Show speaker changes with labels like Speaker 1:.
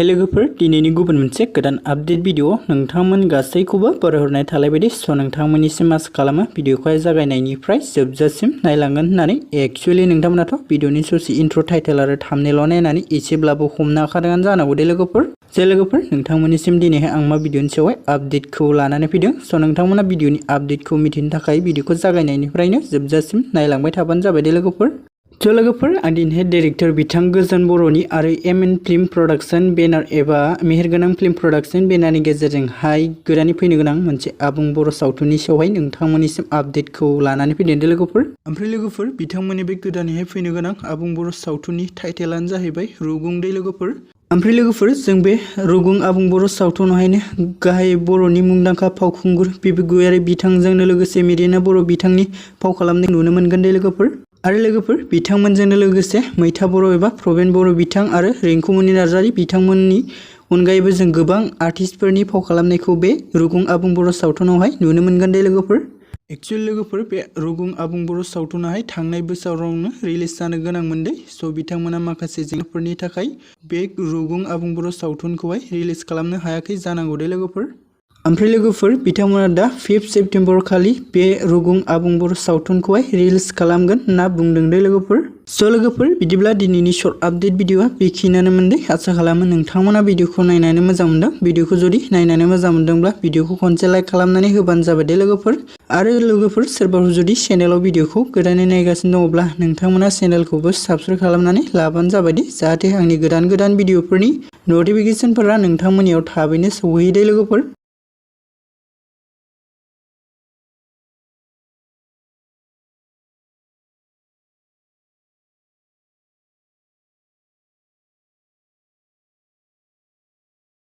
Speaker 1: हे लोगोफोर दिनैनि गुबुन मोनसे गोदान आपडेट भिडिअ नोंथांमोन गासैखौबो बरायहरनाय थालाय बायदि नोंथांमोननिसिम आसा खालामो भिडिअखौ जागायनायनिफ्राय जोबजासिम नायलांगोन होननानै एक्चुअली नोंथांमोनाथ' भिडिअनि ससे इन्ट्र टाइटेल आरो थाम्बनेल नायनानै एसेब्लाबो हमनो हाखादोंआनो जानांगौ दे लोगोफोर नोंथांमोननिसिम दिनैहाय आं मा भिडिअनि सायावहाय आपडेटखौ लानानै फैदों नोंथांमोना भिडिअनि आपडेटखौ मिथिनो थाखाय भिडिअखौ जागायनायनिफ्रायनो जोबजासिम नायलांबाय थाबानो जाबाय दे लोगोफोर आं दिनैहाय डाइरेक्टर बिथां गोजोन बर'नि आरो एमएन फिल्म प्रडाक्शन बेनार एबा मेहेरगोनां फिल्म प्रडाक्शन बेनारनि गेजेरजोंहाय गोदानै फैनो गोनां मोनसे आबुं बर' सावथुननि सायावहाय नोंथांमोननिसिम आपडेटखौ लानानै फैदों दे लोगोफोर। ओमफ्राय लोगोफोर बिथांमोननि बे गोदानैहाय फैनो गोनां आबुं बर' सावथुननि टाइटेलानो जाहैबाय रुगुं दे लोगोफोर। ओमफ्राय लोगोफोर जों बे रुगुं आबुं बर' सावथुनावहायनो गाहाय बर'नि मुंदांखा फावखुंगुर बिबि गयारि बिथांजोंनो लोगोसे मेरिना बर' बिथांनि फाव खालामनाय नुनो मोनगोन दे लोगोफोर। आरो लोगोफोर बिथांमोनजोंनो लोगोसे मैथा बर' एबा प्रबेन बर' बिथां आरो रिंकुमनि नार्जारि बिथांमोननि अनगायैबो जों गोबां आर्टिस्टफोरनि फाव खालामनायखौ बे रुगुं आबुं बर' सावथुनावहाय नुनो मोनगोन दे लोगोफोर। एक्चुअली लोगोफोर बे रुगुं आबुं बर' सावथुनाहाय थांनाय बोसोरावनो रिलिज जानो गोनांमोन दे बिथांमोना माखासे जेंनाफोरनि थाखाय बे रुगुं आबुं बर' सावथुनखौहाय रिलिज खालामनो हायाखै जानांगौ दे लोगोफोर। ओमफ्राय लोगोफोर बिथांमोना दा 5 सेप्तेम्बर खालि बे रुगुं आबुं बर' सावथुनखौहाय रिलिज खालामगोन होनना बुंदों दे लोगोफोर। लोगोफोर बिदिब्ला दिनैनि शर्ट आपडेट भिडिअआ बेखिनियानो मोनदे। आसा खालामो नोंथांमोना भिडिअखौ नायनानै मोजां मोनदों। भिडिअखौ जुदि नायनानै मोजां मोनदोंब्ला भिडिअखौ खनसे लाइक खालामनानै होबानो जाबाय दे लोगोफोर। आरो लोगोफोर सोरबाफोर जुदि चेनेलाव भिडिअखौ गोदानै नायगासिनो दङब्ला नोंथांमोना चेनेलखौबो साबस्क्राइब खालामनानै लाबानो जाबाय दे जाहाथे आंनि गोदान भिडिअफोरनि नटिफिकेसनफोरा नोंथांमोननियाव थाबैनो सौहैयो दे लोगोफोर।